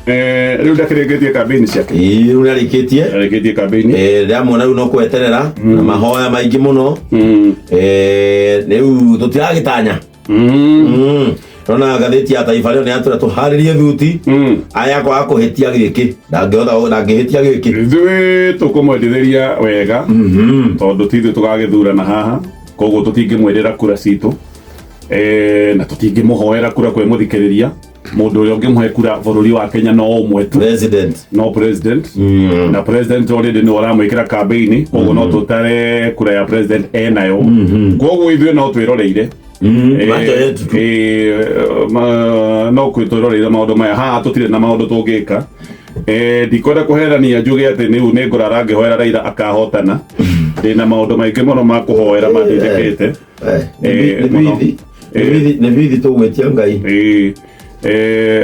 Rĩu ndakĩrĩkĩtie kambĩini ciake. Ĩĩ, rĩu nĩarĩkĩtie. Arĩkĩtie kambĩini. Ndĩramuona rĩu no kweterera na mahoya maingĩ mũno. Rĩu tũtiragĩtanya. Rona ngathĩti ya Taifa Leo nĩyatwĩra tũharĩrie thuti. Aya kwaga kũhĩtia gĩkĩ ndangĩhota, ndangĩhĩtia gĩkĩ. Ithuĩ tũkũmwendithĩria wega tondũ ti ithuĩ tũgagĩthurana haha, koguo tũtingĩmwĩrĩra kura citũ, na tũtingĩmũhoera kura kwĩ mũthikĩrĩria. Mũndũ ũrĩa ũngĩmũhe kura bũrũri wa Kenya no ũmwe tu. President. No president. Na president already nĩ ũramwĩkĩra campaign, koguo no tũtare kura ya president enayo, koguo ithuĩ no twĩroreire. Macho yetu tu. No kwĩtwĩroreire maũndũ maya haha, tũtirĩ na maũndũ tũngĩka. Ndikwenda kũherania njuge atĩ rĩu nĩ ngũrara ngĩhoera Raila akahotana. Ndĩna maũndũ maingĩ mũno ma kũhoera mandindĩkĩte. Nĩ Mũno. bithi. Nĩ bithi tũgwĩtia Ngai.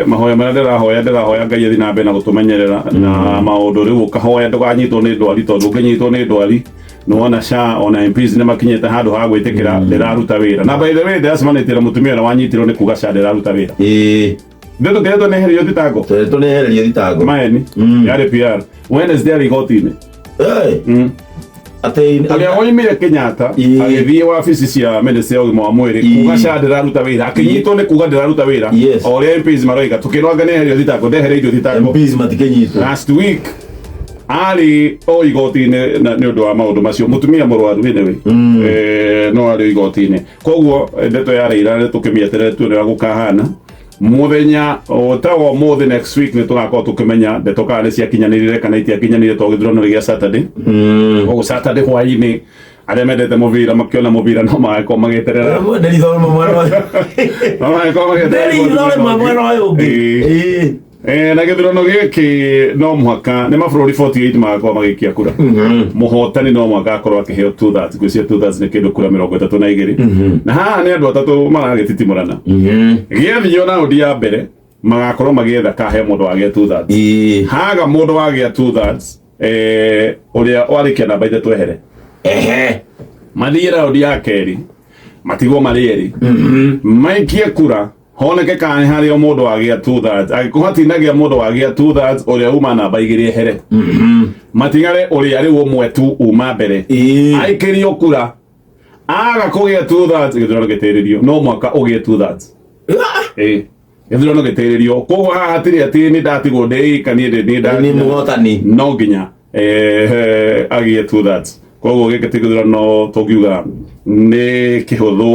Mahoya marĩa ndĩrahoya, ndĩrahoya Ngai athiĩ na mbere na gũtũmenyerera na maũndũ. Rĩu ũkahoya ndũkanyitwo nĩ ndwari, tondũ ũngĩnyitwo nĩ ndwari nĩwona SHA ona MPs nĩ makinyĩte handũ ha gwĩtĩkĩra ndĩraruta wĩra. Na by the way, ndĩracemanĩtie na mũtumia ũrĩa wanyitirwo nĩ kuga SHA ndĩraruta wĩra. Nĩ tũtiretwo nehererio thitango. Tũretwo nĩhererio thitango. Maeni yarĩ PR Wednesday arĩ igoti-inĩ. Atĩ ũrĩa woimire Kenyatta agĩthiĩ wabici cia ministry ya ũgima wa mwĩrĩ kuga SHA ndĩraruta wĩra, akĩnyitwo nĩ kuga ndĩraruta wĩra. O ũrĩa MPs maroiga tũkĩrwanga nĩeherio thitango, ndehereirio thitango. MPs matikĩnyitwo. Last week arĩ o igoti-inĩ nĩ ũndũ wa maũndũ macio, mũtumia mũrwaru anyway. No arĩ o igoti-inĩ, koguo ndeto ya Raila nĩ tũkĩmĩeterere tuone ũrĩa gũkahana mũthenya o ta wa ũmũthĩ. Next week nĩ tũgakorwo tũkĩmenya ndeto kana nĩ ciakinyanĩrire kana itiakinyanĩire, tondũ gĩthurano nĩ gĩa Saturday. Koguo Saturday hwaĩ-inĩ, arĩa mendete mũbira makĩona mũbira no magakorwo magĩeterera. Nderitho rĩmwe mwena ũyũ. No magakorwo magĩeterera. Nderitho rĩmwe mwena ũyũ ũngĩ. Na gĩthurano gĩkĩ no mũhaka nĩ mabũrũri 48 magakorwo magĩikia kura. Mũhotani no mũhaka akorwo akĩheo 2/3. Ngwĩciria 2/3 nĩ kĩndũ kura 32, na haha nĩ andũ atatũ maragĩtitimũrana. Gĩathio raundi ya mbere magakorwo magĩetha kahe mũndũ wagĩa 2/3. Haga mũndũ wagĩa 2/3, ũrĩa warĩkia namba ithatũ ehere. Mathiĩ raundi ya kerĩ, matigwo marĩ erĩ, maikie kura honeke kana nĩ harĩ o mũndũ wagĩa 2/3. Angĩkorwo hatinagĩa mũndũ wagĩa 2/3, ũrĩa uma namba igĩrĩ ehere, matigare ũrĩa rĩu ũmwe tu uma mbere aikĩrio kura. Aga kũgĩa 2/3, gĩthurano gĩtĩrĩrio. No mwaka ũgĩe 2/3. Gĩthurano gĩtĩrĩrio, koguo haha hatirĩ atĩ nĩ ndatigwo ndĩika niĩ ndĩ nĩ Nĩ mũhotani. No nginya agĩe 2/3. Koguo gĩkĩ ti gĩthurano tũngiuga nĩ kĩhũthũ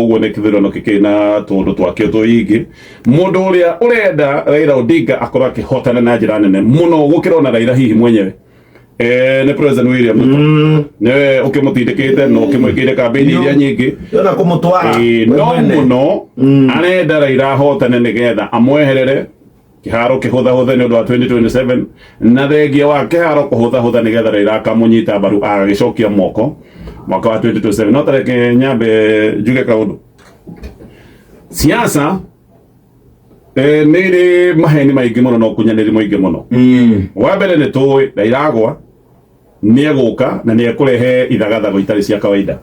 ũguo, nĩ kĩthurano kĩkĩrĩ na tũũndũ twakĩo tũingĩ. Mũndũ ũrĩa ũrenda Raila Odinga akorwo akĩhotana na njĩra nene mũno gũkĩra ona Raila hihi mwenyewe, nĩ President William Ruto. Nĩwe ũkĩmũtindĩkĩte na ũkĩmwĩkĩire kambĩini iria nyingĩ. Yona kũmũtwara. No We mwene. mũno arenda Raila ahotane nĩgetha amweherere kĩharo kĩhũthahũthe nĩ ũndũ wa 2027, na thengia wa kĩharo kũhũthahũtha nĩgetha Raila akamũnyita mbaru agagĩcokia moko mwaka wa 2027. No tareke nyambe njuge kaũndũ, siasa nĩ ĩrĩ maheni maingĩ mũno na ũkunyanĩri mũingĩ mũno. Wa mbere, nĩ tũĩ Raila agwa nĩ egũka na nĩ ekũrehe ithagathago itarĩ cia kawaida.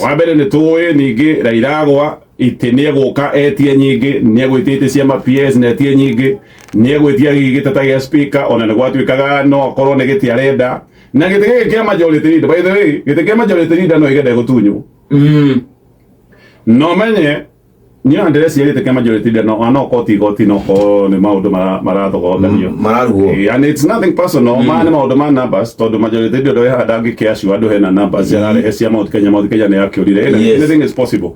Wa mbere, nĩ tũĩ ningĩ Raila agwa itĩ nĩ egũka etie nyingĩ, nĩ egwĩtia itĩ cia ma PS na etie nyingĩ, nĩ egwĩtia gĩtĩ ta gĩa speaker, ona nĩ gwatuĩkaga no akorwo nĩ gĩtĩ arenda na gĩtĩ gĩkĩ kĩa majority leader. By the way, gĩtĩ kĩa majority leader no igende gũtunywo. No menye niĩ ona ndĩreciria gĩtĩ kĩa majority leader no no koti igoti no korwo nĩ maũndũ marathogothanio. Mararugwo. And it's nothing personal. Ma nĩ maũndũ ma numbers, tondũ majority leader ndũrĩ haha ndangĩkĩa acio andũ hena numbers ararehe cia Mount Kenya. Mount Kenya nĩ yakĩũrire. Anything is possible.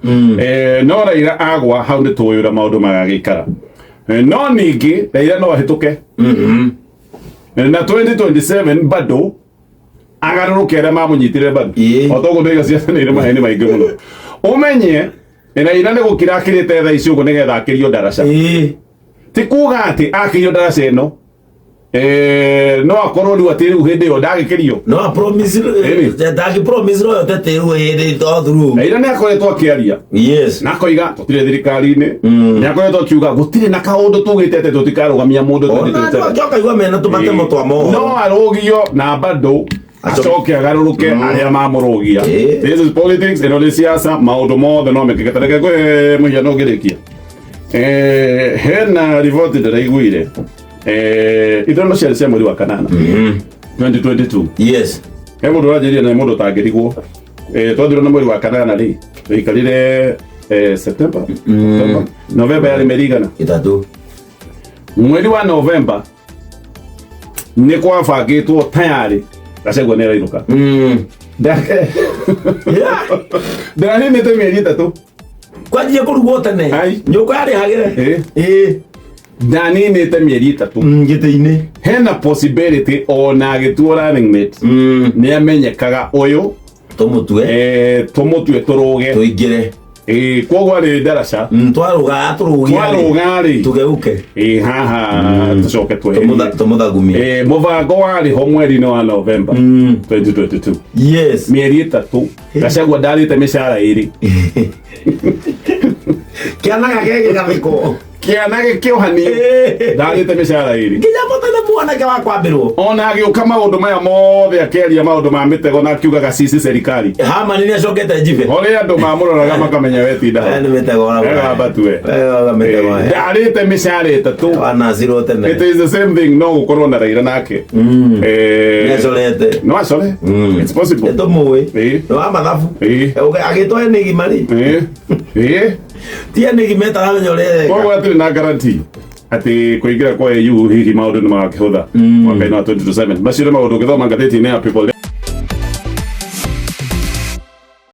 No Raila agwa hau nĩ tũĩ ũrĩa maũndũ magagĩikara. No ningĩ Raila no ahĩtũke na 2027 bado agarũrũke arĩa mamũnyitire mbaru. O toguo ndoiga, ciaca nĩ irĩ maheni maingĩ mũno. Ũmenye Raila nĩ gũkira akĩrĩte thaa ici ũguo nĩgetha akĩrio ndaraca. Ti kuga atĩ akĩrio ndaraca ĩno, no akorwo rĩu atĩ rĩu hĩndĩ ĩyo ndagĩkĩrio. No a promise. Ndangĩ promise royo tete rĩu hĩndĩ to through. Raila nĩ akoretwo akĩaria na akoiga tũtirĩ thirikari-inĩ. Nĩ akoretwo akiuga gũtirĩ na kaũndũ tugĩte atĩ tũtikarũgamia mũndũ Ona 2027. andũ akaigua mena tũmatemo twa mohoro. No arũgio na bado acoke agarũrũke arĩa mamũrũgia. This is politics, ĩno nĩ siasa, maũndũ mothe no mekĩke. Ta reke ngũhe mũhiano ngĩrĩkia. Hena riboti ndĩraiguire. Ithurano ciarĩ cia mweri wa kanana 2022. He mũndũ ũranjĩrire na nĩ mũndũ ũtangĩrigwo. Twathirwo na mweri wa kanana rĩ, tũikarire September, October, November, yarĩ mĩeri igana? 3. Mweri wa November nĩ kwabangĩtwo tayarĩ Gachagua nĩ arainũka. Ndaninĩte mĩeri 3. Kwanjie kũrugwo tene. Ai. Nyũkwa yarĩhagĩre. Ĩ. Ndaninĩte mĩeri 3 Gĩtĩ-inĩ. Hena possibility ona agĩtuo running mate nĩ amenyekaga ũyũ. Tũmũtue. Tũmũtue tũrũge. Tũingĩre. Koguo arĩ ndaraca. Twarũga tũrũgie. Twarũga rĩ, tũgeuke. Haha tũcoke tweherie. Tũmũthagumie. Mũbango warĩ ho mweri-inĩ wa November 2022. Mĩeri 3 Gachagua ndarĩte mĩcara 2. Kĩanaga gegĩgathĩkwo. Kĩana gĩkĩohanio ndarĩte mĩcara 2. Nginya mũthenya mwanake wa kwambĩrwo. Ona agĩũka maũndũ maya mothe akĩaria maũndũ ma mĩtego na akiugaga sisi serikali. Hamani nĩ acokete njibe. Horĩa andũ mamũroraga makamenya we tinda ho. Nĩ mĩtego. Wega batue. Mĩtego. Ndarĩte mĩcara 3. Wanacirwo tene. It is the same thing no gũkorwo na Raila nake. Nĩ acorete. No acore. It's possible. Nĩ tũmũĩ. Ĩ. Nĩ wa mathabu. Ĩ. Agĩtwo enigma rĩ. Ĩ. Ti enigma ĩtaramenya ũrĩa ĩreka. Koguo hatirĩ na guarantee atĩ kũingĩra kwa AU hihi maũndũ nĩ magakĩhũtha mwaka-inĩ wa 2027. Macio nĩ maũndũ ũngĩthoma ngathĩti-inĩ ya People.